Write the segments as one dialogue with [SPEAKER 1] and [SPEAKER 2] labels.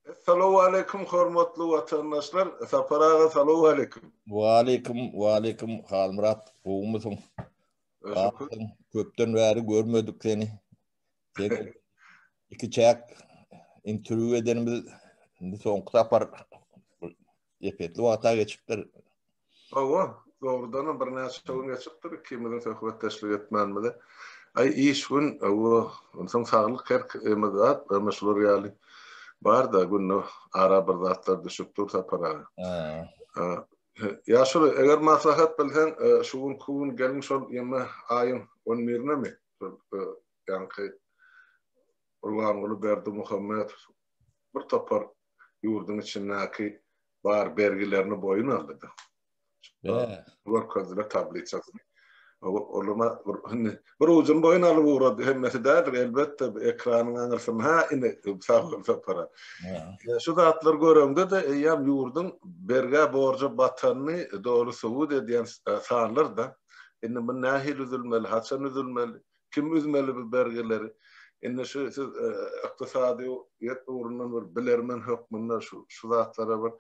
[SPEAKER 1] Salowaleýkim hormatly watandaşlar. Sapar aga salowaleýkim.
[SPEAKER 2] Waleýkim, waleýkim Halmyrat, gowumysyň?
[SPEAKER 1] Şükür.
[SPEAKER 2] Köpden bäri görmedik seni. Sen iki çäk interwýu edenimiz indi soňky sapar epetli wagta geçipdir.
[SPEAKER 1] Hawa, dogrudanam birnäçe gün geçipdir ikimiziň söhbetdeşlik etmänimize. Aý, iş gün, hawa, onsoň saglyk her kime zat, emma şular ýaly bar-da, günde ara bir zatlar düşüp dur Sapar aga. Ýaşuly, eger maslahat bilseň, şu günki gün geliň şol ýeme aýyň on birinemi? Şol ýaňky Gurbanguly Berdimuhamedow bir topar ýurduň içindäki bar bergilerini boýun aldy-da. Görkezdiler tablisasyny. Olama bir indi bir ujuny boýun alyp ugrady, hemmesi däldir elbetde, ekranyň aňyrsynda ha indi sag bol Sapar. Şu zatlary göreňde-de eýýäm ýurduň bergä borja batanyny doly subut edýän sanlar-da. Indi bu nähili üzülmeli, haçan üzülmeli? Kim üzmeli bu bergileri? Indi şu siz ykdysadyýet ugrundan bir bilermen hökmünde şu şu zatlara bir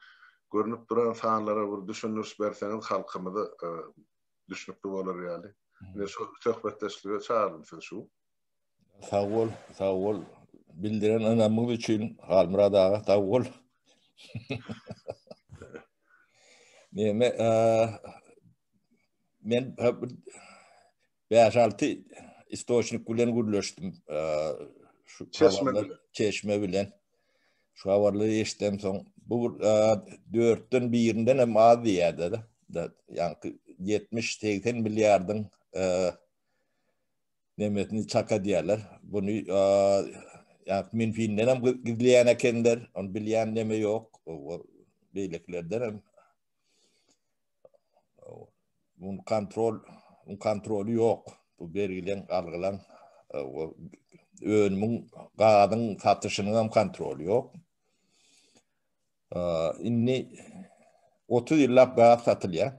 [SPEAKER 1] görnüp duran sanlara bir düşündiriş berseňiz halkymyza düşnükli bolar ýaly. Indi şu söhbetdeşlige çagyrdym sizi şu.
[SPEAKER 2] Sag bol, sag bol. Bildiren ynamyňyz üçin Halmyrat aga sag bol. Neme, men 5-6 istoçnik bilen gürleşdim. Şu
[SPEAKER 1] çeşme bilen.
[SPEAKER 2] Çeşme bilen. Şu habarlary eşitdim soň bu dörtden birinden hem az diýýärdi da. Ýaňky 70-80 milliardyň nemesini çak edýärler. Buny ýa Minfinden hem gizleýän ekenler, ony bilýän neme ýok. Beýlekilerden hem Bunun kontrol, bunun kontroly ýok. Bu bergilen, algylan, önümiň, gazyň satyşynyň hem kontroly ýok. Indi 30 ýyllap gaz satylýar.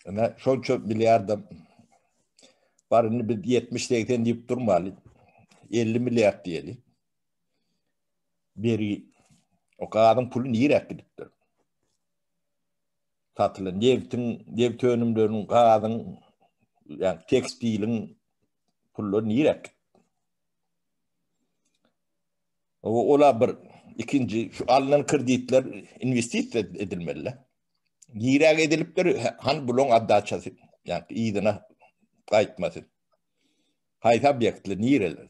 [SPEAKER 2] Ine, şonça milliardam bar indi biz 70-80 diýip durmaly. 50 milliard diýeli. Bergi. O gazyň puly niräk gidipdir? Satylan nebtiň, nebt önümleriniň, gazyň, ýagny tekstiliň pullary niräk gitdi? O ola bir ikinji şu alnan kreditler investisiýa edilmeli. Niräk edilipdir? Han bulaň addaçasy, ýagny yzyna gaýtmasy. Haýsy obýektler nireler?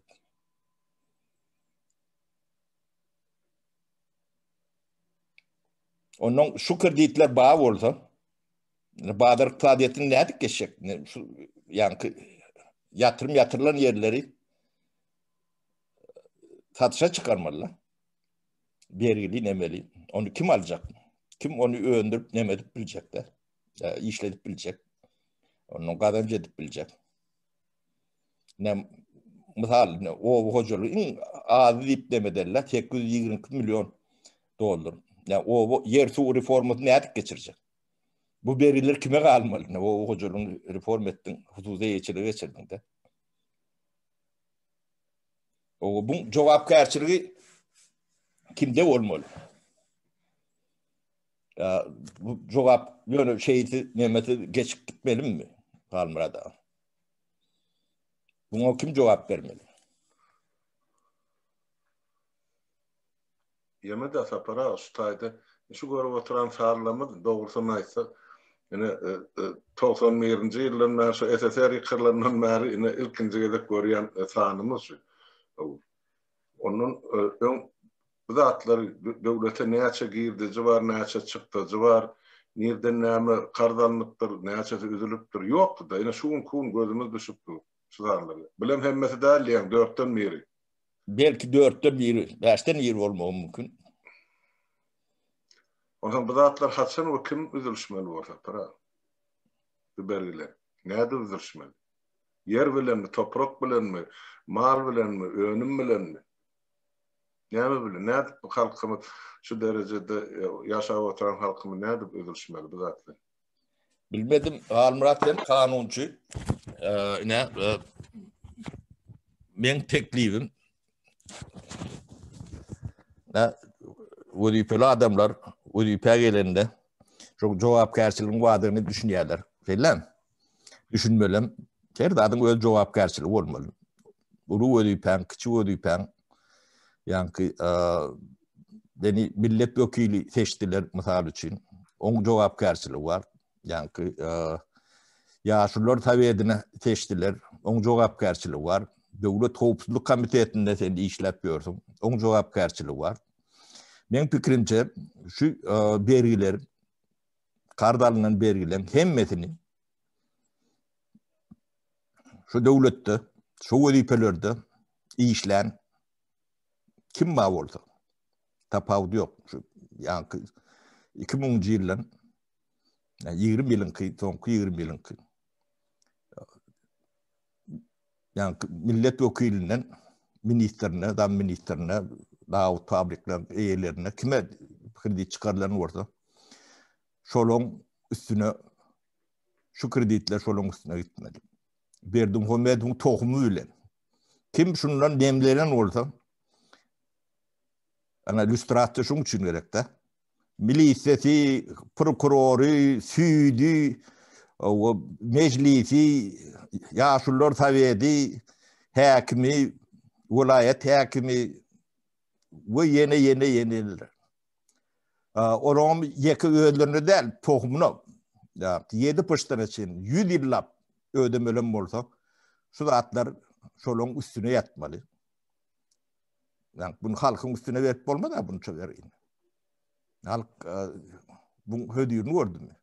[SPEAKER 2] Ondan şu kreditler bar bolsa, bazar ykdysadyýetini nädip geçjek? Şu ýaňky ýatyrym ýatyrylan ýerleri satyşa çykarmaly. Bergili nemeli. Ony kim aljak? Kim ony öndürip neme edip biljek de? Işledip biljek. Ondan gazanç edip biljek. Ne mysal ne oba hojalygy iň azy diýip demederler 822 million dollar. Ya oba ýer suw reformasyny nädip geçirjek? Bu bergiler kime galmaly? Ne oba hojalygyny reform etdiň, hususy eýeçilige geçirdiň de. O bu jogapkärçiligi kimde bolmaly? Ya bu jogap ýöne şeýsi nemesi geçip gitmelimi? Halmyrat aga. Muňa kim jogap bermeli?
[SPEAKER 1] Ýeme-de Sapar aga şu taýda şu görüp oturan sanlarymyz dogrusyny aýtsak ine 91-nji ýyldan bäri şu SSR ýykylandan bäri ine ilkinji gezek görýän sanymyz şu. Ondan öň Bu zatlary döwlete näçe girdeji bar, näçe çykdajy bar, nirden näme karz alnypdyr, näçesi üzülipdir, ýokdy-da. Ine şu günki gün gözümiz düşüp dur şu sanlara. Bilem hemmesi däl diýýäň, dörtden biri.
[SPEAKER 2] Belki dörtden biri, bäşden biri bolmagy mümkin.
[SPEAKER 1] Onsoň bu zatlar haçan we kim üzülişmeli bolsa, Sapar aga? Bu bergiler nädip üzülişmeli? Ýer bilenmi, toprak bilenmi, mal bilenmi, önüm bilenmi? Näme bilen, nädip bu halkymyz şu derejede ýaşap oturan halkymyz nädip üzülişmeli bu zat bilen?
[SPEAKER 2] Bilmedim, Halmyrat sen kanunçy. Ine, meň teklibim. Na wezipeli adamlar wezipä gelende şo jogapkärçiligiň bardygyny düşünýärler. Şeýle. Düşünmelem. Her zadyň öz jogapkärçiligi bolmaly. Uly wezipäň, kiçi wezipäň, ýaňky beni millet wekili seçdiler mysal üçin. Oň jogapkärçiligi bar. Ýaňky Ýaşulular sowetine seçdiler. Oň jogapkärçiligi bar. Döwlet howpsuzlyk komitetinde sen işläp ýörsüň. Oň jogapkärçiligi bar. Meň pikirimçe şu bergiler karz alnan bergileriň hemmesini şu döwletde, şu wezipelerde işlän kim bar bolsa tapawudy ýok. Şu ýaňky 2000-nji ýyldan 20 ýylyňky, soňky 20 ýylyňky. Ýaňky millet wekilinden ministrine, zam ministrine, dawut fabrikler eýelerine kime kredit çykarylan bolsa, şolaň üstüne şu kreditler şolaň üstüne gitmeli. Berdimuhamedowyň tohumy bilen. Kim şundan demlenen bolsa, ana lüstrasiýa şuň üçin gerek-de. Milisiyesi, prokurory, süýdi, mejlisi, ýaşulular soweti, häkimi, welaýat häkimi we ýene ýene ýeneler. Olaryň ýeke özlerine däl, tohumyna. Ýedi pyşdyna çenli 100 ýyllap ödemelem bolsa, şu zatlar şolaryň üstüne ýatmaly. Yani bunu halkyň üstüne berip bolmaz ha bunça bergini. Halk e, bu hödürini gördümi?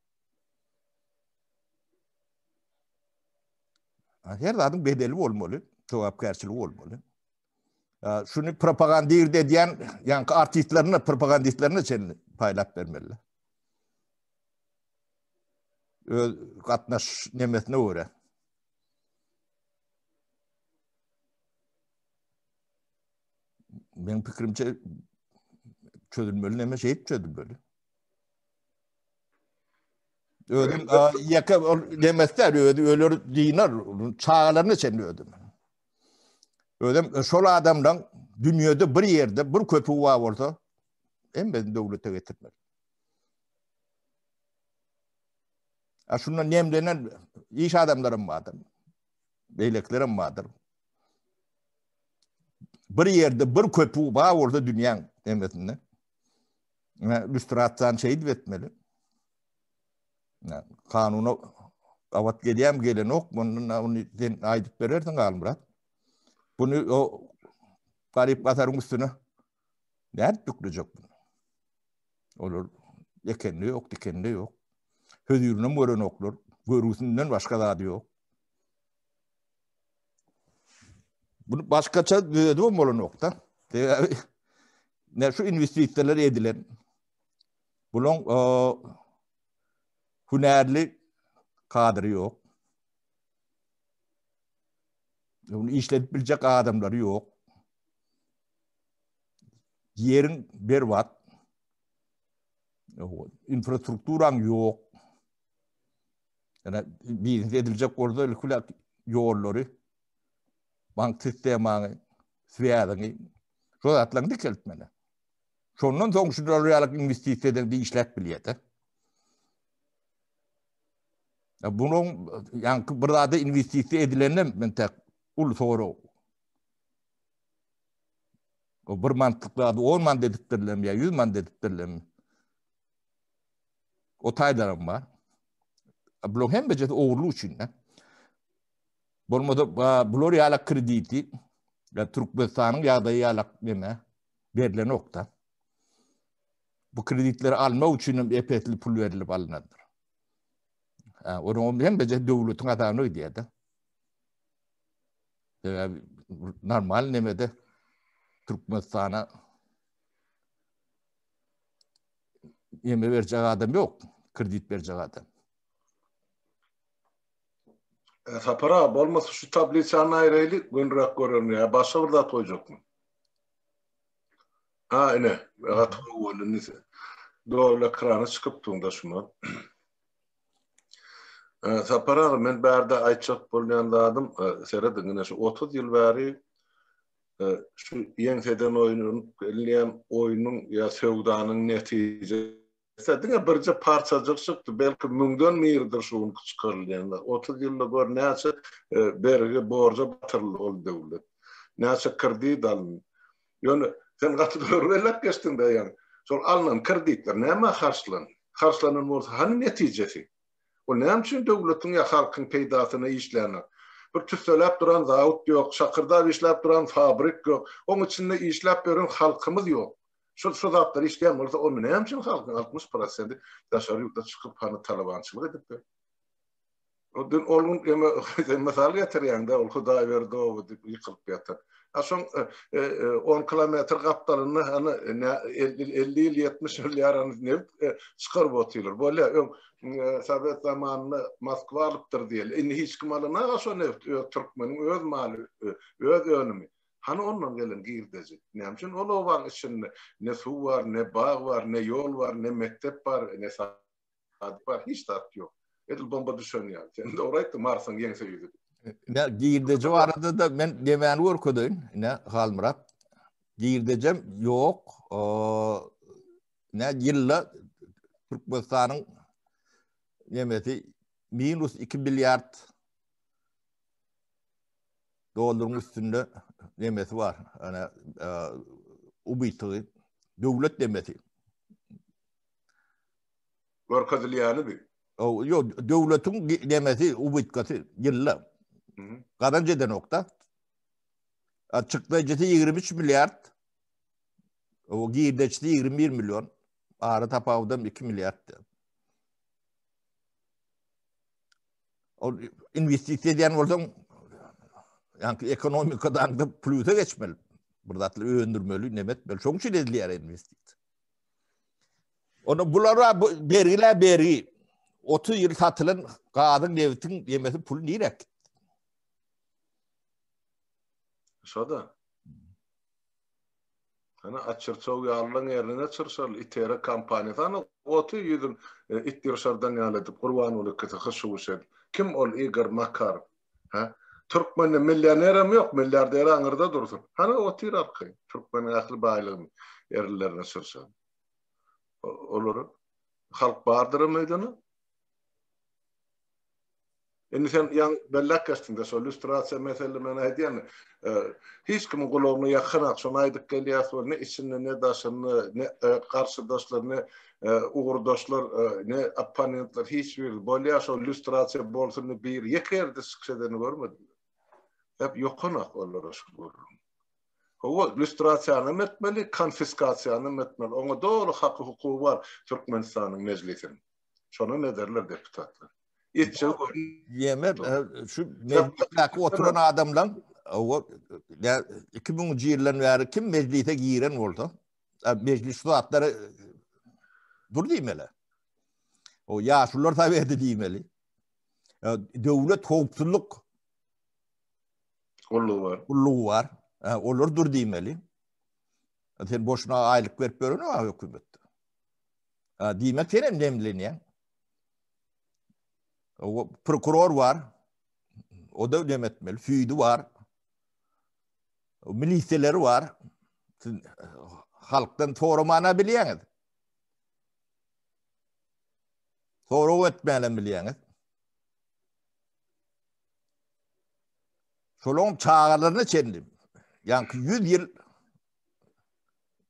[SPEAKER 2] Her zadyň bedeli bolmaly, jogapkärçiligi bolmaly. E, şuny propagandirde edýän, ýaňky artistlerine, propagandistlerine çenli paýlap bermeli. Öz gatnaş nemesine görä. Meň pikirimçe çözülmeli näme şeýdip çözülmeli. Özüm ýeke ol demesler özi öler dinar çagalaryna çenli özüm. Özüm şol adamdan dünýede bir ýerde bir köpügi bar bolsa hemmesini döwlete getirmeli. A şundan nemlenen iş adamlarym bardyr. Beýlekilerem bardyr. Bir ýerde bir köpügi bar bolsa dünýäň hemmesinde. Lüstrasiýany şeýdip etmeli. Kanuna gabat gelýärmi gelenok, mundan ony sen aýdyp berersiň Halmyrat. Bunu o garyp gasaryň üstüne nädip ýüklejek bunu? Olar ekende ýok, dikende ýok. Hödürinem görenoklar. Görgüsinden başga zady ýok. Bunu başgaça düzedip bolanokda. Sebäbi ne şu investisiýalar edilen. Bulaň hünärli kadry ýok. Bunu işledip biljek adamlary ýok. Ýeriň berbat. Infrastrukturaň ýok. Ýöne biznes ediljek bolsa ilki bilen ýollary, bank sistemaňy, swýazyňy şo zatlaryny dikeltmeli. Şondan soň şular ýaly investisiýa edeňde işläp bilýär-de. Ya bunuň ýaňky bir zada investisiýa edilende men tek uly sorag. O bir manatlyk zady 10 manat edipdirlermi ýa 100 manat edipdirlermi? O taýlaram bar. Bular hemmejesi ogurlyk üçin. Bolmasa bular ýaly krediti ya Türkmenistanyň ýagdaýy ýaly neme berlenokda. Bu kreditleri almak üçin hem epesli pul berilip alynandyr. Ha, onuň hemmejesi döwletiň hasabyna gidýär-de. Sebäbi normal nemede Türkmenistana Ýeme berjek adam ýok, kredit berjek adam.
[SPEAKER 1] E, Sapar aga, bolmasa şu tablisany aýraýly, gönüräk görerin ýa başga bir zat goýjakmy? Ha, ine, gaty gowy boldy indi. Doly ekrana çykypdyň da şuma. E, Sapar aga, men bärde aýtjak bolýan zadym, e, serediň, ine şu 30 ýyl bäri. Şu ýeňseden oýnanyp gelinýän oýnuň ýa söwdanyň netijesi diňe birje parçajyk çykdy, belki müňden biridir şu günki çykarylýanlar. 30 ýylda gör näçe bergi, borja batyryldy ol döwlet. Näçe kredit alyndy. Ýöne sen gaty dogry belläp geçdiň-de ýaňy. Şol alnan kreditler nämä harçlandy? Harçlanan bolsa hany netijesi? Ol näme üçin döwletiň ýa halkyň peýdasyna işlänok? Bir tüsseläp duran zawod ýok, şakyrdap işläp duran fabrik ýok, oň içinde işläp ýören halkymyz ýok. Şol şu zatlar işleýän bolsa, onda näme üçin halkyň 60 prosenti daşary ýurda çykyp hany talabançylyk edip ýör? O dün ol gün eme sen mysal getirýäň-de, ol Hudaýberdi oba diýip ýykylyp ýatan. A şoň 10 kilometr gapdalynda hany 50 ýyl, 70 ýyl ýaran nebit çykaryp otyrlar. Bolýar, öň sowet zamanynda Moskwa alypdyr diýeli. Indi hiç kim alanok şo nebit, öz türkmeniň öz maly, öz önümi. Hany ondan gelen girdeji? Näme üçin ol obaň içinde ne suw bar, ne bag bar, ne ýol bar, ne mekdep bar, ne Zat bar, hiç zat ýok. Edil bomba düşen ýaly. Sen dogry aýtdyň, Marsyň ýeňse ýüzi.
[SPEAKER 2] Ne girdeji barada da men demäni görkezeýin. Ne Halmyrat. Girdejem ýok. Ne ýylda Türkmenistanyň nemesi minus 2 milliard dollaryň üstünde nemesi bar. Ana ubytygy döwlet nemesi.
[SPEAKER 1] Görkezilýäni bi.
[SPEAKER 2] Ýok, döwletiň nemesi, ubytkasy ýylda. Gazanç edenok-da. Çykdajysy 23 milliard. O girdejisi 21 million. Ara tapawudam 2 milliard. Ol investisiýa edýän bolsaň, ýa-ni ekonomikadan da plýusa geçmeli. Bir zatlar öndürmeli, neme etmeli. Şoň üçin edilýär investisiýa. Onda bulara bu bergiler bergi. 30 ýyl satylan gazyň, nebitiň ýemesi pul nirä gitdi?
[SPEAKER 1] Şoda. Ana açyrçaw ýalylaň ýerine çyrşaly itere kompaniýasy. Ana oty ýüzün e, it ýyrşardan ýaly edip Gurbanguly ikisi hyşy-wyş edip. Kim ol Igor Makarow? Hä? Türkmende millionerem ýok, milliarder aňyrda dursun. Hany otyr arkaýyn. Türkmeniň ähli baýlygyny erinlerine çyrşan. Olary halk bardyram öýdene. Indi sen ýaňy belläp geçdiňde şo lýustrasiýa mesele men aýdýan e, hiç kimiň gulagyna ýakanak şony aýdyp gelýäs we ne içinde ne daşynda ne e, garşydaşlar ne e, ugurdaşlar ne opponentler hiç biri bolýar şo lýustrasiýa bolsun diýip biri ýeke ýerde çykyş edenini görmedim. Hep ýokanak olara şu gürrüň. Hawa, lýustrasiýany hem etmeli, konfiskasiýany hem etmeli. Oňa doly haky hukugy bar Türkmenistanyň mejlisiniň. Şonam ederler deputatlar. Etjegi görün.
[SPEAKER 2] Ýeme şu mejlisdäki oturan adamlaň o 2000-nji ýyldan bäri kim mejlise giren bolsa, mejlis şu zatlary dur diýmeli. O ýaşulular soweti diýmeli. Döwlet howpsuzlyk
[SPEAKER 1] gullugy bar.
[SPEAKER 2] Gullugy bar. Olar dur diýmeli. Sen boşuna aýlyk berip ýörenok hökümet. Diýmek sen hem demlenýäň. O prokuror bar. O da dem etmeli. Süýdi bar. Milisiýalar bar. Siz halkdan soramana bilýäňiz. Sorag etmäne bilýäňiz. Şolaryň çagalaryna çenli, ýa-ni 100 ýyl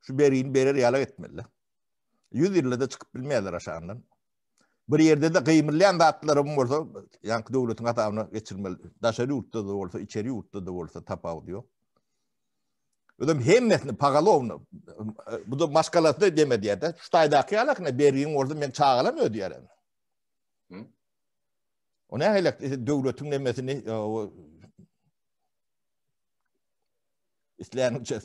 [SPEAKER 2] şu bergini berer ýaly etmeli. 100 ýylda-da çykyp bilmeýärler aşagyndan. Bir ýerde-de gymylýan zatlarym bolsa, ýaňky döwletiň hasabyna geçirmeli. Daşary ýurtda-da bolsa, içeri ýurtda-da bolsa tapawudy ýok. Özem hemmesini pagalowny bu da maşgalasyna dem edýär-de. Şu taýdaky ýaly bergiň bolsa men çagalam ödýär. O nähili döwletiň nemesini isläniňçe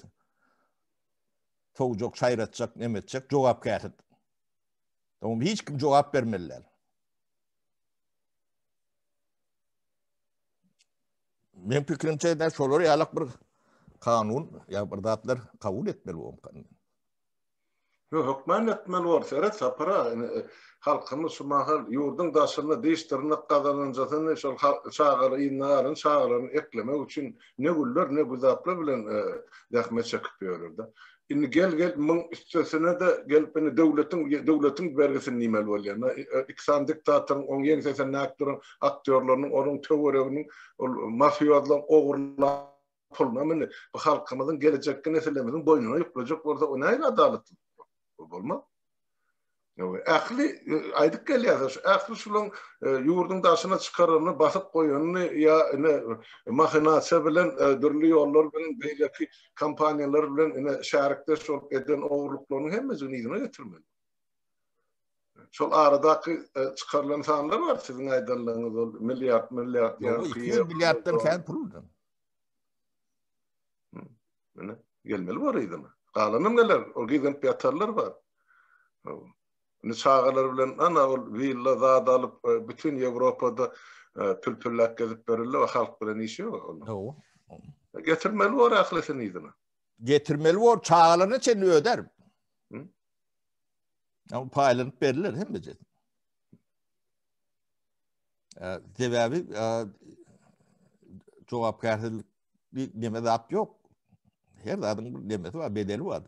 [SPEAKER 2] sowjak, şaýratjak, neme etjek, jogapkärsiz. Oňa hiç kim jogap bermeli däl. Men pikirimçe de şolar ýalak bir kanun ýa bir zatlar kabul etmeli bu.
[SPEAKER 1] Ýok, hökman etmeli bor. Seret Sapar aga, ine, halkymyz şu mahal ýurduň daşynda diş-dyrnak gazananjasyny şol çagalar yzynda galan çagalaryny eklemek üçin ne güller, ne güzaplar bilen zähmet çekip ýörler-de. Indi gel-gel muň üstesine-de gelip indi döwletiň döwletiň bergisini diýmeli bolýar. Iki sany diktatoryň oň ýeňsesindäki duran aktýorlarynyň, onuň töwereginiň ol mafiozlaryň ogurlan pulunam indi bu halkymyzyň gelejekki nesillerimiziň boýnuna ýüklejek bolsa o nähili adalatly? Bu bolmaz. Ähli aýdyp gelýärler, şu ähli şulaň ýurduň daşyna çykaranyny, basyp goýanyny ýa ine mahinasiýa bilen dürli ýollar bilen beýleki kompaniýalar bilen ine şärikdeş bolup eden ogurlyklarynyň hemmesini yzyna getirmeli. Şol aradaky çykarylan sanlar bar, siziň aýdanlaryňyz ol milliard, milliard
[SPEAKER 2] ýa 200 milliarddan kän pul.
[SPEAKER 1] Ine, gelmeli bor yzyna. Galanam geler, ol gizlenip ýatarlar bar. Indi çagalar bilen ana ol willa zat alyp, e, bütün Ýewropada e, pülpülläp gezip berirler, o halk bilen işi ýok onuň.
[SPEAKER 2] Hawa.
[SPEAKER 1] Getirmeli bor ählisini yzyna.
[SPEAKER 2] Getirmeli bor, çagalaryna çenli öder. Hı? Ama paýlanyp beriler hemmesi. Sebäbi jogapkärsizlik bir neme zat ýok. Her zadyň bir nemesi bar, bedeli bar.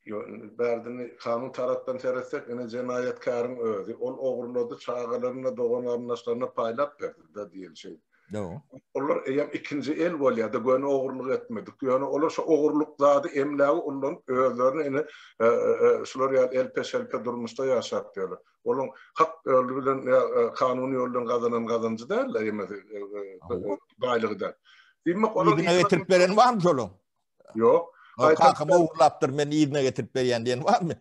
[SPEAKER 1] Ýok, indi bärdini kanun tarapdan seretsek, ine jenaýatkäriň özi, ol ogurlady, çagalaryna, dogan-garyndaşlaryna paýlap berdi-de diýen şeý.
[SPEAKER 2] Ýok.
[SPEAKER 1] Olar eýýäm ikinji el bolýar-da, göni ogurlyk etmedik. Ýöne olar şo ogurlyk zady, emlägi ullanyp, özlerini ine şular ýaly elpe-şelpe durmuşda ýaşap ýörler. Olaň hak ýoly bilen ýa kanuny ýol bilen gazanan gazanjy däl-de, ýemesi baýlygy däl.
[SPEAKER 2] Diýmek, olar yzyna getirip beren barmy şolaň?
[SPEAKER 1] Ýok.
[SPEAKER 2] Kakam ogurlapdyr, men yzyna getirip berýän diýen barmy?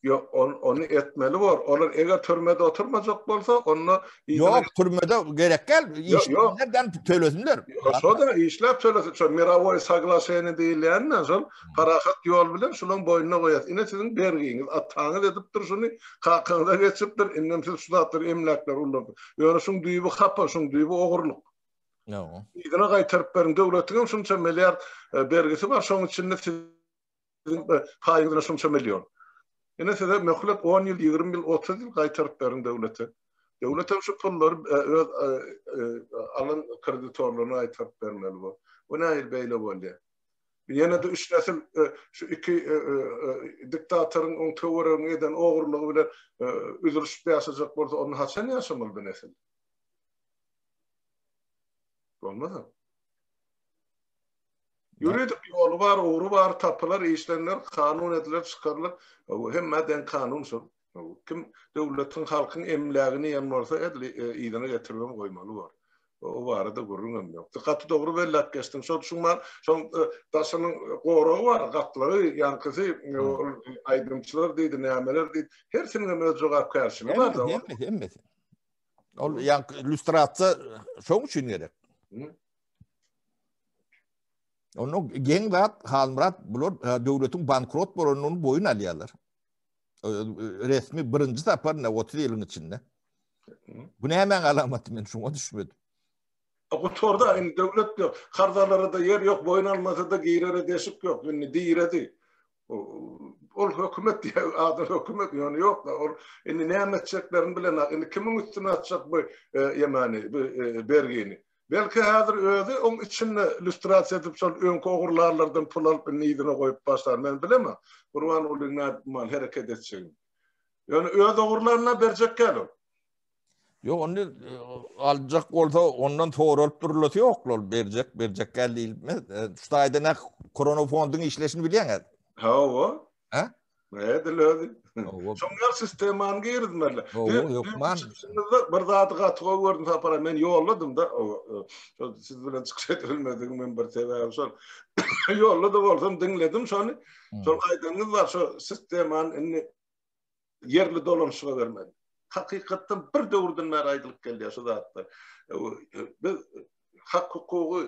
[SPEAKER 1] Ýok, ony etmeli bor. Olar eger türmede oturmajak bolsa, onda
[SPEAKER 2] Ýok, türmede gerek däl. Işlesinler, tölesinler.
[SPEAKER 1] Şo-da işläp tölesin. Şo mirowoý soglaşeniýe diýilýänine şol parahat ýol bilen şulaň boýnuna goýas. Ine siziň bergiňiz, ataňyz edipdir şuny, kakaňyza geçipdir, indem siz şu zatlary emläkleri ulanyp. Ýöne şuň düýbi hapa, şuň düýbi ogurlyk. Yzyna gaýtaryp beriň. Döwletiňem şunça milliard bergisi bar, şoň içinde siz Siziň paýyňyz şunça million. Ine size möhlet 10 ýyl, 20 ýyl, 30 ýyl gaýtaryp beriň döwlete. Döwlet hem şu pullary öz alan kreditorlaryna gaýtaryp bermeli bor. Bu nähili beýle bolýar? Ýene-de üç nesil şu iki diktatoryň oň töwereginiň eden ogurlygy bilen üzülişip ýaşajak bolsa, onda haçan ýaşamaly bu nesil? Bolmaz. Ýuridik ýoly bar, ugry bar, tapylar, işleniler, kanun ediler, çykarylar. Hemmä deň kanun şol. Kim döwletiň, halkyň emlägini iýen bolsa, edil yzyna getiribem goýmaly bor. O barada gürrüňem ýok. Gaty dogry belläp geçdiň. Şol şuňa şoň daşynyň goragy bar, gatlagy, ýaňkysy ol aýdymçylar diýdi, nämeler diýdi. Hersiniň hem öz jogapkärçiligi
[SPEAKER 2] bar. Hemmesi, hemmesi. Ol ýaňky lýustrasiýa şoň üçin gerek. Onda geň zat Halmyrat bular döwletiň bankrot bolanyny boýun alýarlar. Resmi birinji sapar ne 30 ýylyň içinde. Bu nämäň alamaty men şuňa düşmedim.
[SPEAKER 1] Gutarda indi döwlet ýok. Karzalara-da ýer ýok, boýun almasa-da girere deşik ýok. Indi diredi. Ol hökümet diýe ady hökümet ýöne ýok da ol indi näme etjeklerini bilenok. Indi kimiň üstüne atjak bu ýemani bu bergini. Belki häzir özi oň içinde lýustrasiýa edip şol öňki ogurlarlardan pul alyp indi yzyna goýup başlar. Men bilemok Gurbangulyň nädip mal hereket etjegini. Ýöne öz ogurlaryna berjek däl ol.
[SPEAKER 2] Ýok, ony aljak bolsa ondan soralyp durulasy ýok, ol berjek, berjek däl diýilmez. Şu taýda näh korona fonduň işleşini bilýäňiz.
[SPEAKER 1] Hawa. Ha? Edil özi. Şoň ýaly sistemany girizmeli.
[SPEAKER 2] Hawa, hökman.
[SPEAKER 1] Bir zady gaty gowy gördüm Sapar men ýolladym da. Şol siz bilen çykyş edip bilmedigim men bir sebäbi şol. Ýolda-da bolsam diňledim şony. Şol aýdanyňyz bar, şo sistemany indi ýerli dolanyşyga bermeli. Hakykatdan bir döwürden bäri aýdylyp gelýär şu zatlar. Biz hak-hukugy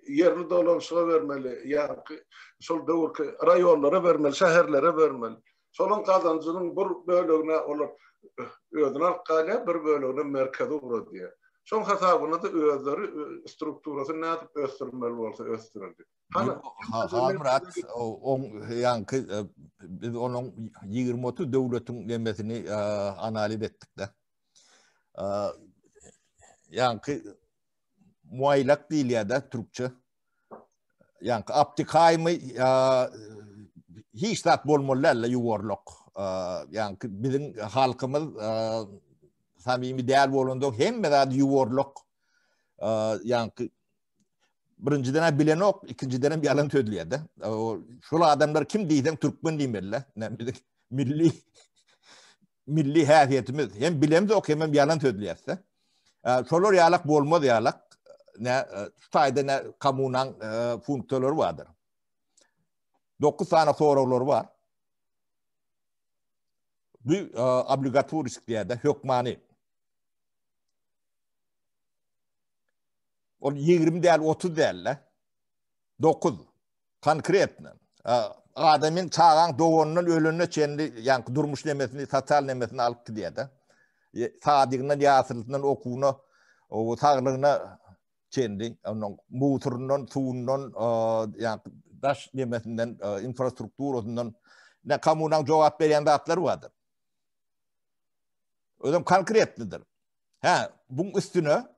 [SPEAKER 1] ýerli dolanyşyga bermeli, ýaňky şol döwürki raýonlara bermeli, şäherlere bermeli. Şolaryň gazanjynyň bir bölegini olar özüne alyp galýar, bir bölegini merkeze ugradýar. Şoň hasabyna-da özleri strukturasyny nädip ösdürmeli bolsa ösdürerdi.
[SPEAKER 2] Halmyrat, oň ýaňky e, Biz onuň 20-30 döwletiň nemesini analiz etdik-de. Ýaňky muaýlak diýilýär-de türkçe. Ýaňky aptikaýmy hiç zat bolmaly däl ýuwarlak. Ýaňky biziň halkymyz samimi däl bolanda hemme zat ýuwarlak. Ýaňky birinjiden hem bilenok, ikinjiden hem ýalan sözleýär-de. Şol adamlar kim diýseň türkmen diýmeli-de. Biziň milli milli häsiýetimiz hem bilemzok hem hem ýalan sözleýäs-de. Şolar ýalak bolmaz ýalak. Ne şu taýda ne kommunaň funksiýalary bardyr. 9 sany soraglary bar. Bu obligatorisk diýýär-de, hökmany. Ol 20 däl, 30 däl-de. 9. Konkretno. Adamyň çagaň doganyndan ölenine çenli, ýaňky durmuş nemesini, sosial nemesini alyp gidýär-de. Sadygyndan, ýasylysyndan, okuwyna, saglygyna çenli, onuň mugthuryndan, suwundan, ýaňky daş nemesinden, infrastrukturasyndan ne kommunaň jogap berýän zatlary bardyr. Özem konkretlidir. Hä, buň üstüne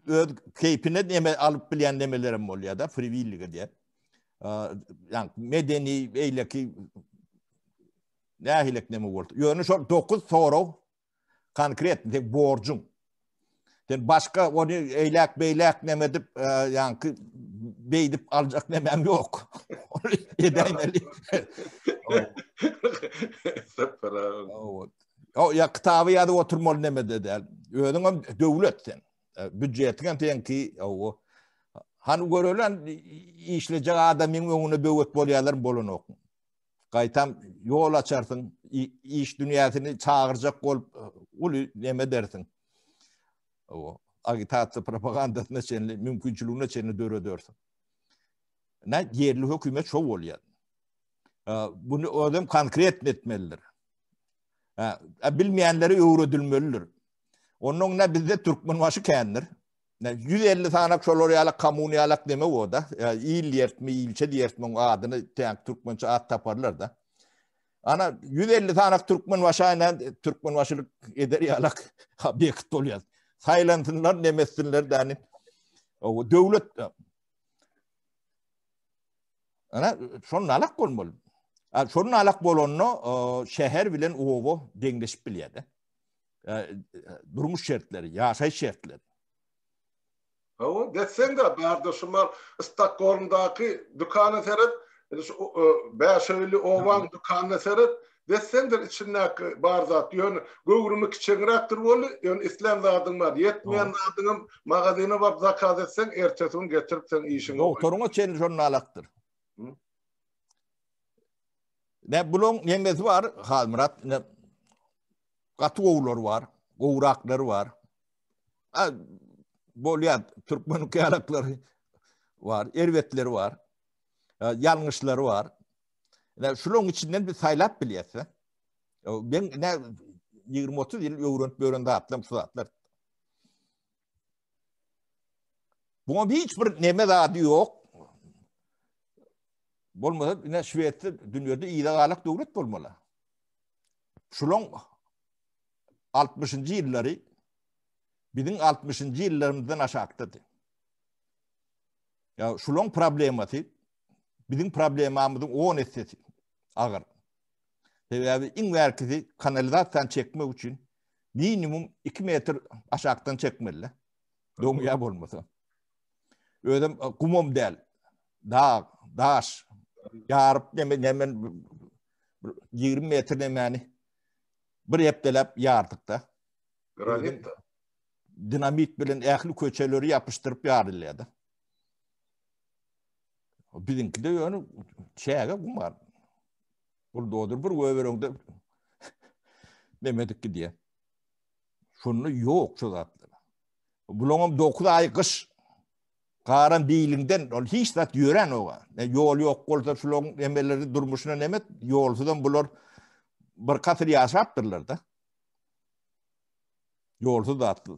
[SPEAKER 2] öz keýpine neme alyp bilýän nemelerem bolýar-da, friwillige diýip. Ýa medeni beýleki nähilek neme boldy. Ýöne şol 9 sorag konkret sen borjuň. Sen başga ony eýläk beýläk neme edip, ýaňky beýdip aljak nemäň ýok. Ony edäýmeli.
[SPEAKER 1] Süper.
[SPEAKER 2] O ýa kitaby ýazyp oturmaly neme-de däl. Özüňem döwlet sen. Býudjetiň hem seňki. O hany görelen işlejek adamyň öňüne böwet bolýarlar bolanok. Gaýtam ýol açarsyň, iş dünýäsini çagyrjak bolup uly neme edersiň. O agitasiýa propagandasyna çenli mümkinçiligine çenli döredersiň. Ne ýerli hökümet şo bolýar. Bunu özem konkret etmelidir. Ha, bilmeýänleri öwredilmelidir. Ondan ne bizde Türkmenbaşy kändir. Ne 150 sanak şolar ýaly kommun ýalak deme o da. Il diýertmi, ilçe diýertmi oň adyny täň türkmençe at taparlar da. Ana 150 sanak Türkmenbaşy aýnan Türkmenbaşylyk eder ýalak obýekt bolýar. Saýlansynlar, nemetsinler däni. O döwlet Ana şonun alak bolmaly. Şonun alak bolanda şäher bilen oba deňleşip bilýär-de. Durmuş şertleri, ýaşaýyş şertleri.
[SPEAKER 1] Hawa, geçseň-de bärde şu mal Stokgolmdaky dükana seret, şu Bäşöýli obaň dükanyna seret, Dessendir içindäki bar zat, ýöne göwrümi kiçeňräkdir boldy, ýöne islän zadyň bar, ýetmeýän zadyňam magazyna baryp zakaz etseň, ertesi gün getirip seň işiňi goýar.
[SPEAKER 2] Dogtoryňa çenli şonda alakdyr. Ne bulaň nemesi bar, Halmyrat, ne gaty gowulary bar, gowraklary bar. A, bolýar, türkmen ýalaklary bar, erbetleri bar, ýalňyşlary bar. Ine, şularyň içinden biz saýlap bilýäs. Ben ne 20-30 ýyl öwrenip ýören zatlarym şu zatlar. Buňa hiç bir neme zady ýok. Bolmasa, ine Şwesiýa dünýäde yza galak döwlet bolmaly. Şulaň 60-njy ýyllary biziň 60-njy ýyllarymyzdan aşakdady. Ya şulaň problemasy biziň problemamyzyň 10 essesi agyr. Sebäbi iň bärkisi kanalizasiýany çekmek üçin minimum 2 metr aşakdan çekmeli. Doňýar bolmasa. Özem e, gumam däl. Dag, daş, ýaryp neme neme 20 metr nemäni bir hepdeläp ýardyk-da.
[SPEAKER 1] Granit.
[SPEAKER 2] Dinamit bilen ähli köçeleri ýapyşdyryp ýarylýardy. Biziňki-de ýöne çäge gumar. Buldozer bir göbereňde nemedik gidýär. Şunda ýok şu zatlar. Bulaňam 9 aý gyş. Garan biliňden ol hiç zat ýörän oga. Ne ýol ýok bolsa şulaň emeleri durmuşyna nemet, ýolsuzam bular bir kasyr ýaşapdyrlar-da. Ýolsuz zatsyz.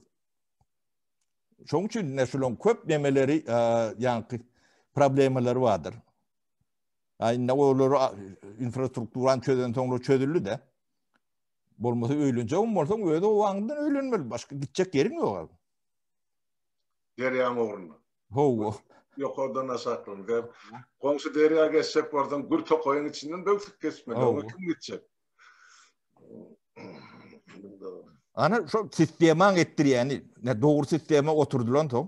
[SPEAKER 2] Şoň üçin ne şulaň köp nemeleri, ýaňky problemalary bardyr. Ha indi olary infrastrukturany çözen soňra çözüldi-de. Bolmasa öýlenjegem bolsaň öz obaňdan öýlenmeli, başga gitjek ýeriň ýok.
[SPEAKER 1] Derýaň ugrunda.
[SPEAKER 2] Hawa.
[SPEAKER 1] Ýokardan aşakdan. Sen goňşy derýa geçjek bolsaň, gür tokaýyň içinden böwsüp geçmeli. Oňa kim gitjek?
[SPEAKER 2] Ana şo sistemaň etdirýäni, ne dogry sistema oturdylan soň.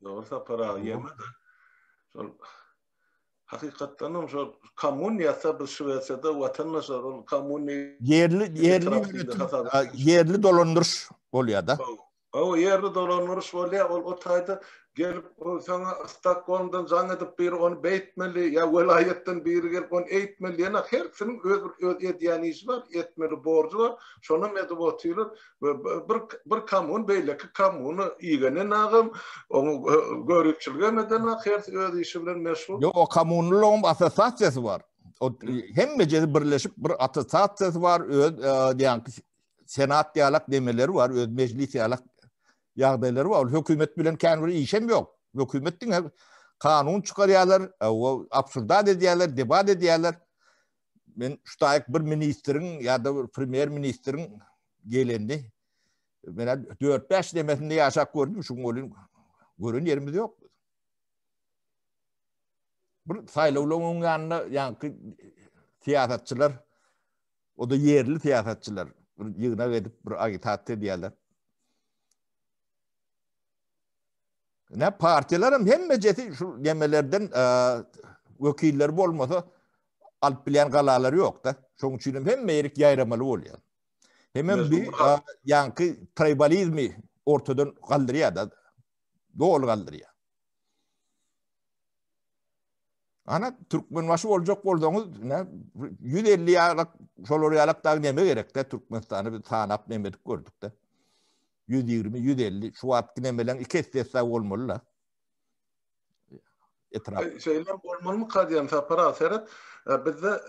[SPEAKER 1] Dogry Sapar aga ýeme-de. Şol hakykatdan hem şol kommun ýatsa biz Şwesiýada watandaşlar ol kommun
[SPEAKER 2] ýerli ýerli ýerli dolandyryş bolýar-da.
[SPEAKER 1] Hawa, ýerli dolandyryş bolýar, ol o taýda gelip o saňa Stokgolmdan jaň edip biri ony beýtmeli ýa welaýatdan biri gelip ony eýtmeli diýen hersiniň öz bir öz edýän işi bar, etmeli borjy bar, şonam edip otyrlar. Bir bir kommun beýleki kommuna igenenagam, oňa göripçiligem edenak, hersi öz işi bilen meşgul.
[SPEAKER 2] Ýok, o kommunlaryň assosiasiýasy bar. O hemmejesi birleşip bir assosiasiýasy bar, öz diýen senat ýalak demeleri bar, öz mejlis ýalak ýagdaýlary bar. Ol hökümet bilen kän bir işem ýok. Hökümet diňe kanun çykarýarlar, o absurdat edýärler, debat edýärler. Men şu taýyk bir ministriň ýa-da bir premýer ministriň gelenini men 4-5 demesinde ýaşap gördüm, şuň welin gören ýerimiz ýok. Bir saýlawlaryň öň ýanynda ýaňky syýasatçylar O-da ýerli syýasatçylar bir ýygnak edip bir agitasiýa edýärler. Ne partiýalaram hemmejesi şu nemelerden wekilleri bolmasa alyp bilýän galalary ýok-da. Şonuň üçin hem hemme ýerik ýaýramaly bolýar. Hemem bir ýaňky tribalizmi ortadan galdyrýar-da. Doly galdyrýar. Ana Türkmenbaşy boljak bolsaňyz, ne 150 ýalak, şolar ýalak dagy neme gerek-de Türkmenistany biz sanap neme edip gördük-de. 120, 150 şu wagtky nemeleň iki essesi dagy bolmaly-la.
[SPEAKER 1] Etrap. Şeýle bolmalymyka diýen Sapar aga seret, bizde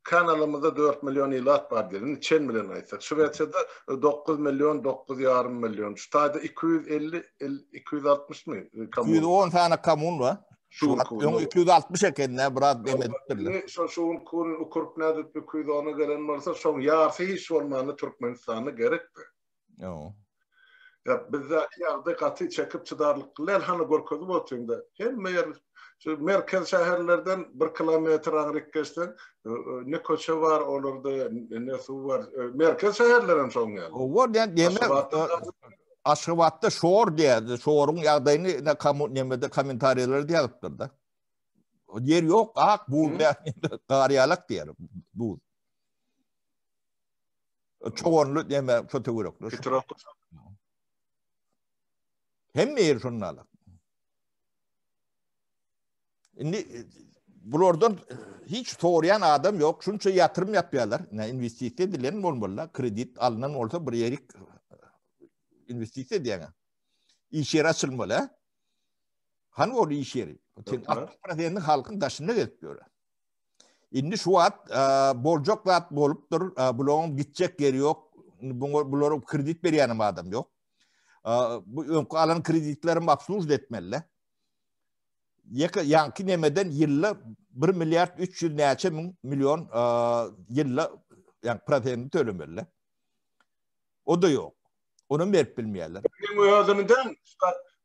[SPEAKER 1] Kanalymyzda 4 million ilat bar diýeli, indi çen bilen aýtsak. Şwesiýada 9 million, 9,5 million. Şu taýda 250, 260 my
[SPEAKER 2] kommun? 210 sany kommun bar. Şu öň 260 eken, ne biraz demedipdirler.
[SPEAKER 1] Şo şu gün kun ukurp nädip 210-a gelen bolsa, şoň ýarsy hiç bolmanda Türkmenistanda gerekdi.
[SPEAKER 2] Ýo.
[SPEAKER 1] Ýa bizdäki ýagdaý gaty çekip çydarlyk däl, hany görkezip otyňda. Hemme ýer şu merkez şäherlerden bir kilometr aňryk geçseň, ne köçe bar olarda, ne suw bar. Merkez şäherler hem şoň
[SPEAKER 2] ýaly. Owa, diýen diýme. Aşgabatda şor diýýär. Şoruň ýagdaýyny ne kamu nemede kommentariýalarda ýazypdyr-da. Ýer ýok, ak buz gar ýalak diýýär, buz. Çoganly deme şu töwerekler. Hemme ýer şonda alak. Indi bulardan hiç soraýan adam ýok. Şunça ýatyrym ýapýarlar. Ne investisiýa edilen bolmaly, kredit alnan bolsa bir ýerik investisiýa edýäň. Iş ýeri açylmaly. Hany ol iş ýeri? Sen 60% halkyň daşynda gezip ýör. Indi şu wagt boljak zat bolupdyr. Bularyň gitjek ýeri ýok. Indi buňa bulara kredit berýänem adam ýok. Bu öňki alan kreditlerim obslužit etmeli. Ýeke ýaňky nemeden ýylda 1 milliard 300 näçe müň million ýylda ýa prosenti tölemeli. O da ýok. Onam berip bilmeýärler.
[SPEAKER 1] Bergiň özüni däl,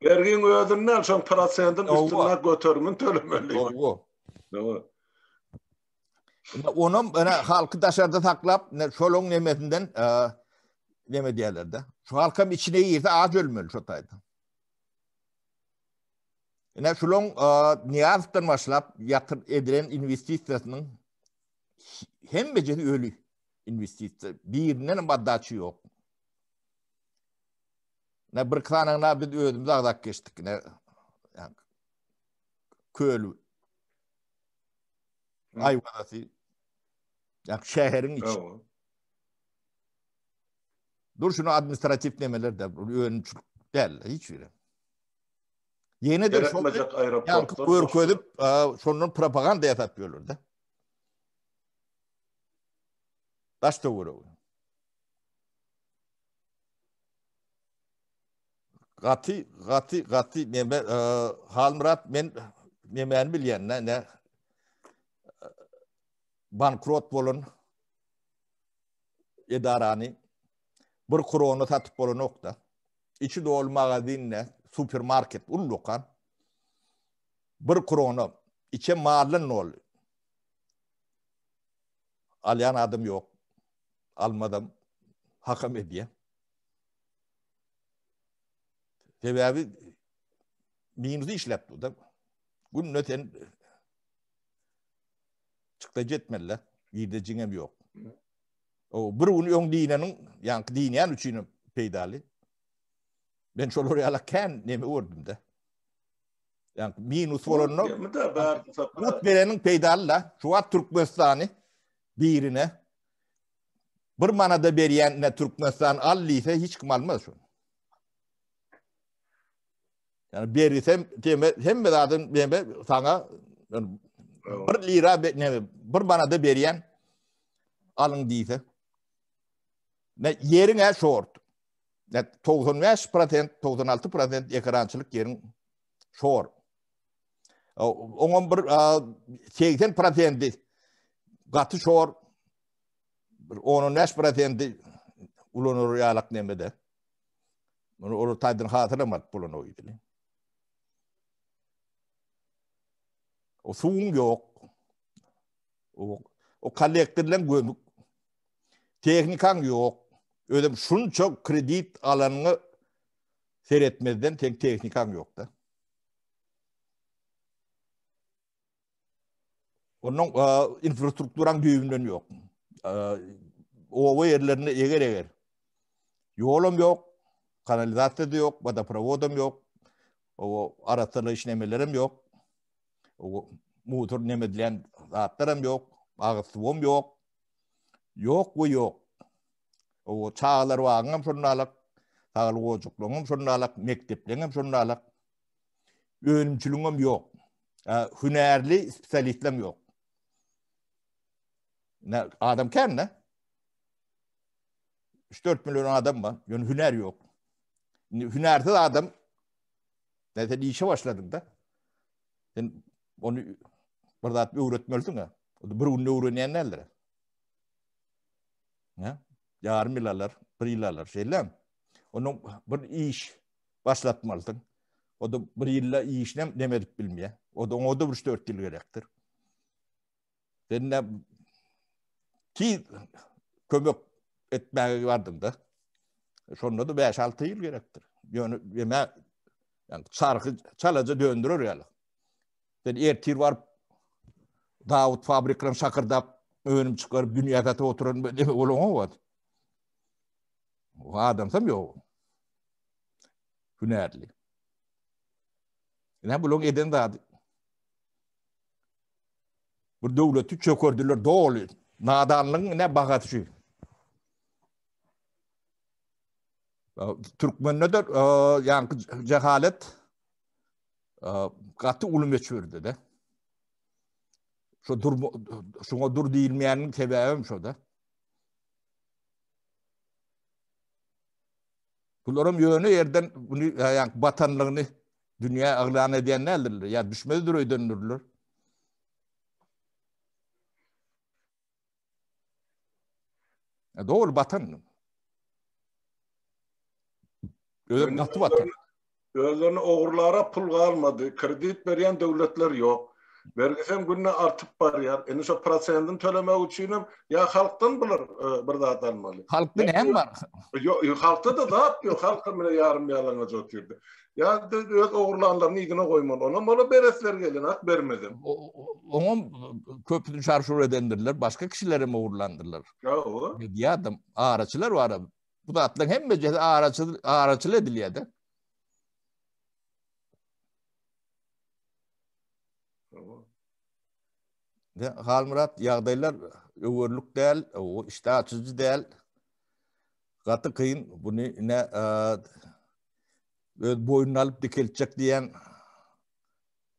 [SPEAKER 1] bergiň özüni däl, şoň prosentin üstüne göterimini tölemeli.
[SPEAKER 2] Hawa. Hawa. Onam ene halky daşarda saklap, şolaň nemesinden neme diýerler-de. Şu halkam içine girse aç ölmeli şo taýda. Ine şulaň Nyýazowdan başlap ýatyr edilen investisiýasynyň hemmejesi öli investisiýa. Birinden hem otdaçy ýok. Ne bir sanyna biz özümiz agzap geçdik. Ne köl Aýwazasy. Ya şäheriň içi. Dur şunu administrativ nemeler de önümçilik däl hiç biri. Ýene de şol aeroportlar görkezip, şondan propaganda ýasap ýörler-de. Daş töweregi. Gaty, gaty, gaty neme Halmyrat men nemäni bilýän ne, ne bankrot bolan edarany bir krona satyp bolanokda. Içi doly magazin ne, supermarket ullukan. Bir krona içe maldan doly. Alýan adam ýok. Almadam hakam edýär. Sebäbi minus işläp dur da. Günde sen çykdajy etmeli. Girdejiň hem ýok. O bir gün öň diýneniň, ýaňky diýnýän üçin hem peýdaly. Men şolar ýaly kän neme gördüm de. Ýaňky minus bolanda Mut bereniň peýdaly da. Şu wagt Türkmenistany birine bir manada berýän ne Türkmenistan al diýse hiç kim almaz şony. Yani berisem deme hemme zadyn deme sana bir lira ne bir manada berýän alyň diýse. Ne ýeriň ä şort. Ne 95% 96% ekrançylyk ýeriň şor. Oňam bir 80% gaty şor. Bir 10-15% ulanyr ýalak nemede. Muny olar taýdan hasylam alyp bolanok idili. O suwuň ýok. O, o kollektorlaryň gömük. Tehnikaň ýok. Özem şunça kredit alanyňa seretmezden seň tehnikaň ýok-da. Onuň infrastrukturaň düýbünden ýok. Oba ýerlerinde eger-eger ýolam ýok, kanalizasiýa da ýok, wodoprovodam ýok, o arassalaýyş nemelerem ýok. O mutur neme edilýän zatlaram ýok, agyz suwam ýok. Ýok we ýok. O çagalar bagyňam şonda alak, saglyk ojaklaryňam şonda alak, mekdepleriňem şonda alak. Önümçiligiňem ýok. Hünärli spesialistleň ýok. Ne adam kän ne? 3-4 million adam bar, ýöne hünär ýok. Indi hünärsiz adam ne sen işe başladyň da. Sen ony bir zat öwretmelisiň ha. O bir günde öwrenýän däldir. Ne? Ýarym ýyl alar, bir ýyl alar, şeýle. Onuň bir iş başlatmalysyň. O da bir ýylda işinem neme edip bilmeýär. O da oňa da bir 3-4 ýyl gerekdir. Sen ne tiz kömek etmäge bardyň da. Şonda da 5-6 ýyl gerekdir. Ýöne ýeme ýani çarhy çalaja döndürer ýaly. Sen ertir baryp Dawut fabriklerini şakyrdap önüm çykaryp dünýä satyp oturan neme bolaňok. O adamsam ýok. Hünärli. Ine bularyň eden zady. Bir döwleti çökerdiler doly. Nadanlygyň ine bahasy şu. Türkmende de ýaňky cehalet gaty uly möçberde de. Şu dur şuňa dur diýilmeýäniň sebäbem şo-da. Bularam ýöne ýerden bunu ýa batanlygyny dünýä yglan edýän däldirler. Ýa düşmezdir öýdendirler. Ya doly batan. Özüm gaty batan.
[SPEAKER 1] Özlerini ogurlara pul galmady. Kredit berýän döwletler ýok. Bergisem günde artyp barýar. Indi şo prosentini tölemek üçinem ýa halkdan bular e, bir zat almaly.
[SPEAKER 2] Halkda näme bar?
[SPEAKER 1] Ýok, halkda-da zat ýok. Halk hem bile ýarym ýalaňaç otyrdy. Ýa öz ogurlanlaryny yzyna goýmaly. Onam ola beresler gelen, bermezem.
[SPEAKER 2] Oňam köpüsini şarşur edendirler, başga kişiler hem ogurlandyrlar.
[SPEAKER 1] Ýa,
[SPEAKER 2] Diýýärdim, araçylar bar. Bu zatlaryň hemmesi araçy araçyl edilýär-de. De, Halmyrat, ýagdaýlar öwerlik däl, o işdä açyjy däl. Gaty kyn, buny ine öz boýnuna alyp dikeltjek diýen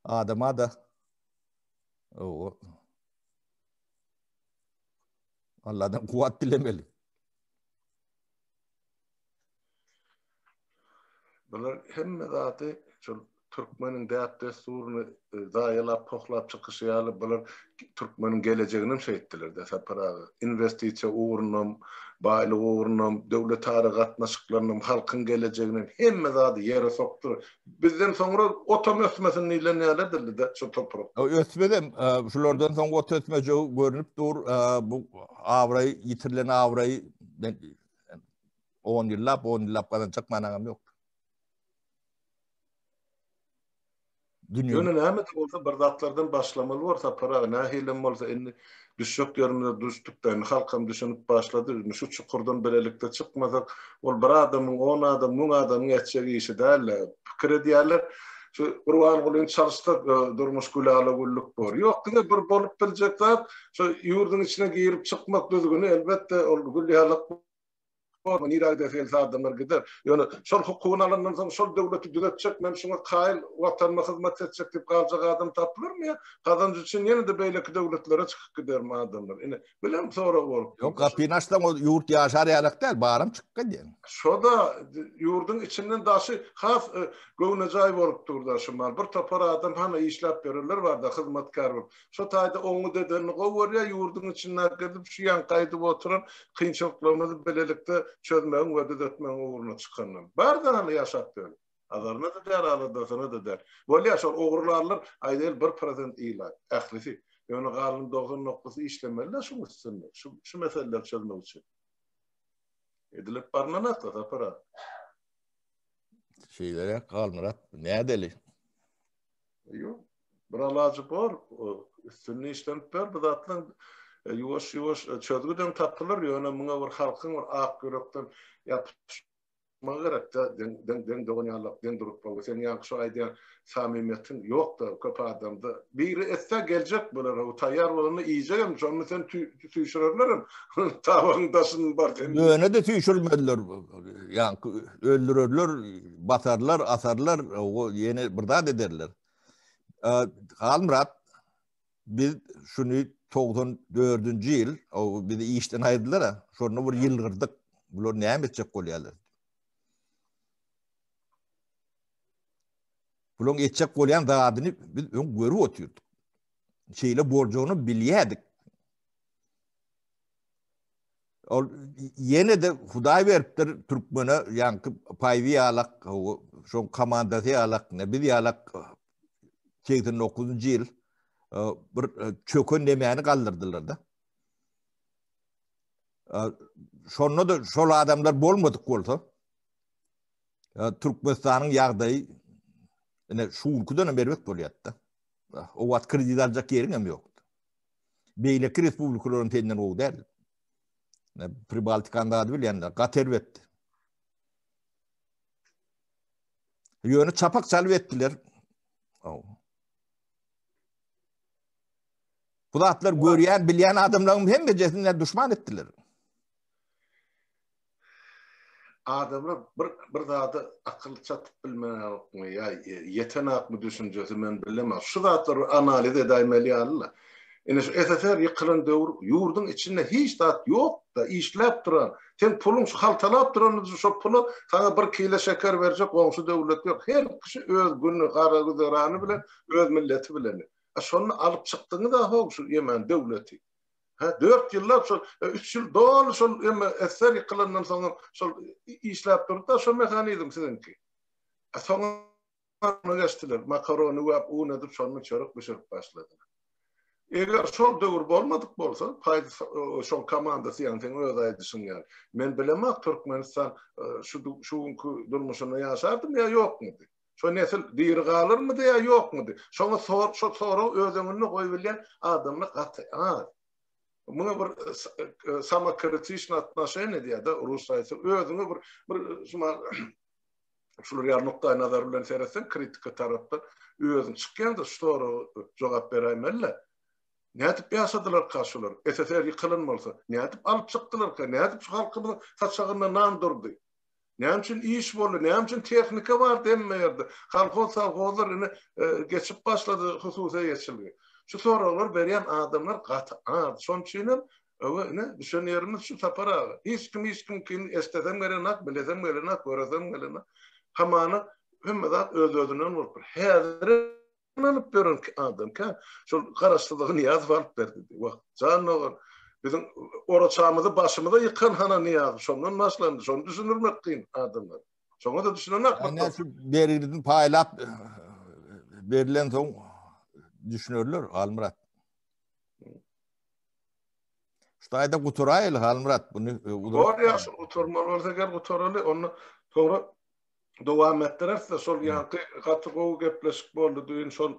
[SPEAKER 2] adama da o Allah'dan kuwat dilemeli.
[SPEAKER 1] Bular hemme zady şol türkmeniň däp-dessuryny zaýalap, pohlap çykyşy ýaly bular türkmeniň gelejeginem şeýtdiler-de Sapar aga. Inwestisiýa ugrunam, baýlyk ugrunam, döwletara gatnaşyklarynam, halkyň gelejeginem hemme zady ýere sokdular. Bizden soňra otam ösmesin diýlen ýaly edildi-de şu toprak.
[SPEAKER 2] Ösmezem, şulardan soň ot ösmejegi görnüp dur. Bu abraý, ýitirilen abraý On ýyllap, on ýyllap gazanjak manaňam ýok.
[SPEAKER 1] Dünýä. Ýöne näme-de bolsa bir zatlardan başlamaly bor Sapar aga, nähilem bolsa indi düşjek ýerimize düşdük-dä, indi halkam düşünip başlady, indi şu çukurdan bilelikde çykmasak, ol bir adamyň, on adam, müň adamyň etjek işi däl-de, pikir edýärler, şu Gurbangulyny çalyşsak durmuş gülala-güllük bor. Ýok, diňe bir bolup biljek zat, şu ýurduň içine girip çykmak düzgüni elbetde ol gül ýalak Bormy, nirä gidesi gelse adamlar gider. Ýöne şol hukugyny alandan soň şol döwleti düzetjek, men şuňa kaýyl, Watanyma hyzmat etjek diýip galjak adam tapylarmy ýa gazanç üçin ýene-de beýleki döwletlere çykyp gidermi adamlar? Ine, bilem sorag bolup
[SPEAKER 2] dur. Ýok, gapyny açsaň ol ýurt ýaşar ýalak däl, baram çykyp gidýäň.
[SPEAKER 1] Şo-da ýurduň içinden daşy has göwnejaý bolup dur-da şu mal. Bir topar adam hana işläp ýörenler bar-da hyzmatkär bolup. Şo taýda oňňut edenini gowy görýär, ýurduň içinde gezip şu ýaňky aýdyp oturan kynçylyklarymyzy bilelikde çözmegiň we düzetmegiň ugruna çykandan. Bar-da hany ýaşap ýör. Azaryna-da däl, aladasyna-da däl. Bolýar şol ogrularlar aýdaýly bir prosent ilat, ählisi. Ýöne galan 99-y işlemeli-dä şuň üstünde, şu şu meseleleri çözmek üçin. Edilip barnanakda Sapar aga.
[SPEAKER 2] Şeýleräk Halmyrat, nädeli?
[SPEAKER 1] Ýok. Bir alajy bor, üstünde işlenip ber, bu zatlaryň ýuwaş-ýuwaş çözgüdem tapylar, ýöne muňa bir halkyň bir ak ýürekden ýapyşmagy gerek-de, deň deň deň dogan ýalak, deň durup we seň ýaňky şu aýdýan samymyýetiň ýok-da köp adamda. Biri etse geljek bular, o taýýar bolanda iýjegem, şonda sen süýşürerlerem, tabagyň daşyny bar sen.
[SPEAKER 2] Ýöne-de süýşürmezler, ýaňky öldürerler, basarlar, asarlar, ýene bir zat ederler. Halmyrat, biz şuny 94-nji ýyl, o bizi işden aýyrdylar, şonda bir ýylgyrdyk. Bular näme etjek bolýarlar? Bularyň etjek bolýan zadyny biz öň görüp otyrdyk. Şeýle boljagyny bilýärdik. Ol ýene-de Hudaý beripdir türkmene ýaňky Paýwi ýalak, şoň komandasy ýalak, ne biz ýalak 89-njy ýyl e, bir e, çöken nemäni galdyrdylar-da. E, şonda-da şol adamlar bolmadyk bolsa, Türkmenistanyň ýagdaýy ine şu günkidenem erbet bolýardy-da. O wagt kredit aljak ýeriň hem ýokdy. Beýleki respublikalaryň senden gowy däl. Pribaltikany zady bilýänler, gaty erbetdi. Ýöne çapak çalyp etdiler. Bu zatlar görýän, bilýän adamlaryň hemmejesinden duşman etdiler.
[SPEAKER 1] Adamlar bir bir zada akyl çatyp bilmeýärmi ýa ýetenakmy düşünjesi men bilemok. Şu zatlary analiz edäýmeli ýaly-la. Ine şu SSR ýykylan döwür ýurduň içinde hiç zat ýok-da, işläp duran, seň puluň şu haltalap duran şo pula saňa bir kile şeker berjek goňşy döwlet ýok. Her kişi öz güni, gara güzerany bilen, öz milleti bilen. A şony alyp çykdyňyz-a how şu ýemen döwleti. Hä, dört ýyllap şol, e, üç ýyl doly şol emme SSR ýykylandan soňam şol işläp durdy-da şo mehanizm siziňki. A soňam geçdiler, makarony üwäp un edip şondan çörek bişirip başladylar. Eger şol döwür bolmadyk bolsa, paý şol komandasy ýaňy seň öz aýdyşyň ýaly. Men bilemok Türkmenistan e, şu şu günki durmuşynda ýaşardymy ýa ýokmydy? Şo nesil diri galarmydy ýa ýokmydy? Şoňa sor, şo soragy öz öňünde goýubilýän adamlar gaty az. Muňa bir samokritişny otnoşeniýe diýýär-de, rus aýtsa, özüňe bir bir şuma şular ýaly nukdaý nazar bilen seretseň, kritika tarapdan özüň çykýaň-da şu soraga jogap beräýmeli-le. Nädip ýaşadylarka şular? SSR ýykylan bolsa, nädip alyp çykdylarka? Nädip şu halkymyzyň saçagynda nan durdy? Näme üçin iş boldy? Näme üçin tehnika bardy hemme ýerde? Kolhoz, sowhozlar ine geçip başlady hususy eýeçilige. Şu soraglary berýän adamlar gaty az. Şonuň üçin hem öwe ine düşen ýerimiz şu Sapar aga. Hiç kim hiç kimkini eşdesem gelenok, bilesem gelenok, göresem gelenok. Hamana hemme zat öz-özünden bolupdyr. Häzir alyp beren adam kä şol garaşsyzlygy Nyýazow alyp berdi diýdi. Wah, jan dogan, biziň oraçamyzy başymyza ýykan hana Nyýazow şondan başlandy. Şony düşündirmek kyn adamlara. Şoňa-da düşünenok.
[SPEAKER 2] Ine şu bergini paýlap berlen soň düşünerler Halmyrat. Şu taýda gutaraýaly Halmyrat
[SPEAKER 1] bunu. Bor ýagşy gutarmaly bolsa gel gutaraly onda soňra dowam etdireris-de şol ýaňky gaty gowy gepleşik boldy düýn şol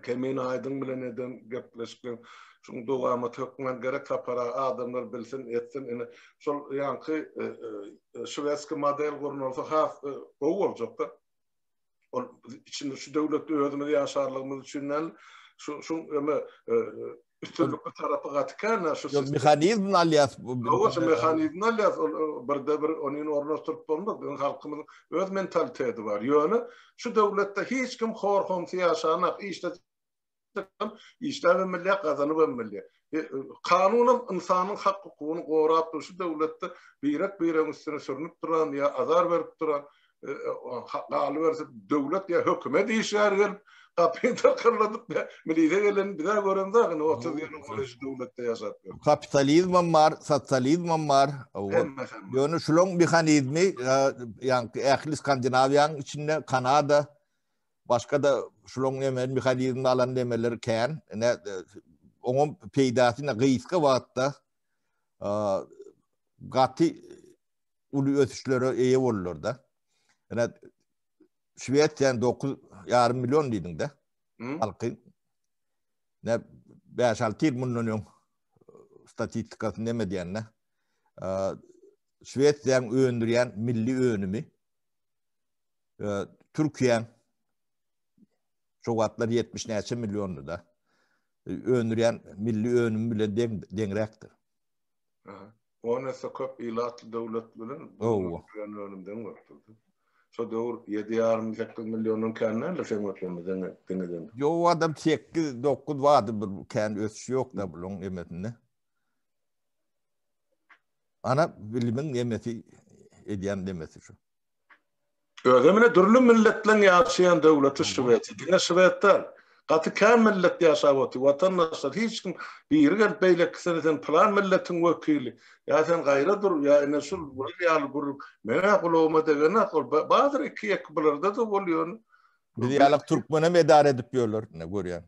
[SPEAKER 1] Kemine Aýdyň bilen eden gepleşikleň şuň dowamaty hökman gerek Sapar aga adamlar bilsin etsin ine şol ýaňky şwedskiý model gurnalsa has gowy boljakda. Ol içinde şu döwletde özümiz ýaşarlygymyz üçin däl, şu şu öme üstünlikli tarapy gaty kän
[SPEAKER 2] şu sistem. Mehanizmini alýas.
[SPEAKER 1] Hawa, şu mehanizmini alýas. Ol birde bir ony ornaşdyryp bolmaz. Biziň halkymyzyň öz mentaliteti bar. Ýöne şu döwletde hiç kim hor-homsy ýaşanak, işde Işläbem bilýär, gazanybam bilýär. Kanunam ynsanyň hak-hukugyny gorap dur. Şu döwletde birek-biregiň üstüne sürnüp duran ýa azar berip duran, galyberse döwlet ýa hökümet işgäri gelip gapyny takyrladyp milise gelenini biz-ä göremzok indi 30 ýylyň golaý şu döwletde ýaşap
[SPEAKER 2] ýörüs. Kapitalizmem bar, sosializmem bar. Ýöne şulaň mehanizmi ýaňky ähli Skandinawiýanyň içinde, Kanada, Başga-da şulaň neme mehanizmini alan nemeler kän. Ine oňam peýdasy ine gysga wagtda gaty uly ösüşlere eýe boldular-da. Ine Şwesiýanyň 9,5 million diýdiň-de. Halky. Ne 5-6 ýyl mundan öň statistikasyny neme diýende. Şwesiýanyň öndürýän milli önümi Türkiýäň şo wagtlar 70 näçe milliondy da. Öndürýän milli önümi bilen deň deňräkdir.
[SPEAKER 1] Aha. On esse köp ilatly döwlet bilen öndürýän önüm deň bolupdyr. Şo döwür 7,5-8 milliondan kän däldir seň götürme deň deň.
[SPEAKER 2] Ýok adam 8 9 bardy bir kän ösüş ýok da bulaň emesinde. Ana bilimiň emesi edýän demesi şu.
[SPEAKER 1] Özem ine dürli milletleň ýaşaýan döwleti Şwesiýa. Diňe şwed däl. Gaty kän millet ýaşap otyr. Watandaşlar hiç kim biri gelip beýlekisine sen pylan milletiň wekili, ýa sen gaýra dur, ýa ine şul bular ýaly gürrüň. Meň-ä gulagyma degenak ol. Bardyr iki-ýeke bularda-da bol ýöne.
[SPEAKER 2] Biz ýalak türkmenem edara edip ýörler ine görýäň.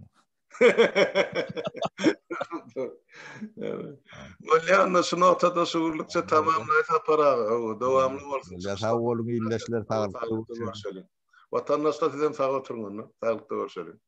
[SPEAKER 1] Bolýa onda şu notada şu günlükçe tamamlaý Sapar aga. Dowamly bolsun.
[SPEAKER 2] Bolýa sag boluň ildeşler saglykda görşeliň.
[SPEAKER 1] Watandaşlar sizem sag oturyň onda. Saglykda görşeliň.